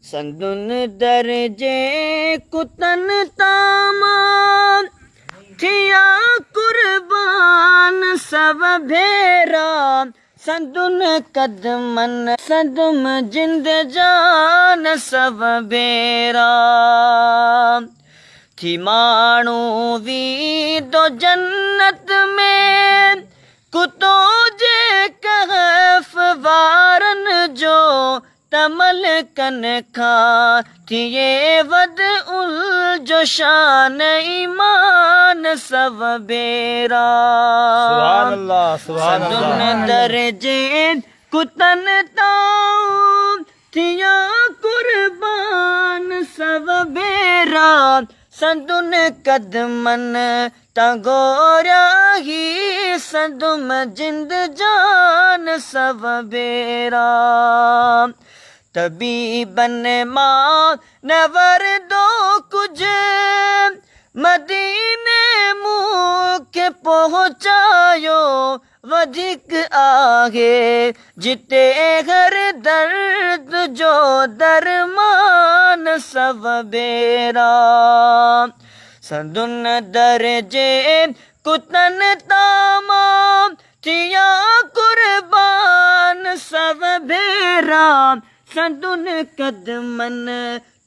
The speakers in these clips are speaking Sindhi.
سندن در جي ڪتن تان مان ٿيا قربان سو ڀيرا، سندن قدمن سندم جند جان سو ڀيرا. ٿي ماڻهو ويندو جنت ۾ ڪتو جي ڪهف وارن جو تمل ڪن کان ٿئي وڌ ال جو شان ايمان سو ڀيرا. سبحان الله سبحان سندن الله. در جي ڪتن تان ٿيا قربان سو ڀيرا، سندن قدمن تان گوريا هي سندم جند جان سو ڀيرا. طبيبن مان نه وردو ڪجهه مديني مون کي پهچايو، وڌيڪ آهي جتي هر درد جو درمان سو ڀيرا. سندن در جي ڪتن تان مان ٿيا قربان سو ڀيرا، سندن قدمن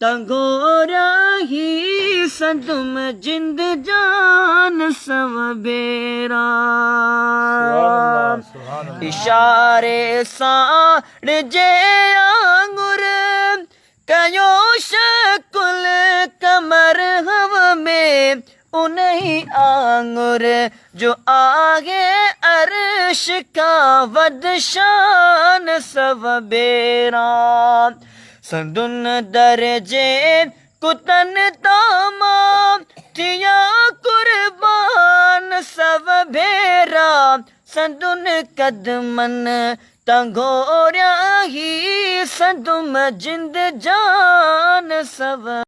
تان گوريا هي سندم جند جان سو ڀيرا. سبحان الله سبحان الله. اشاري سان جي آڱر ڪيو شڪل قمر هو ۾، انهي آڱر جو آهي عرش کان وڌ شان سو ڀيرا. سندن در جي ڪتن تان مان ٿيا قربان سو ڀيرا، سندن قدمن تان گوريا هي سندم جند جان سو.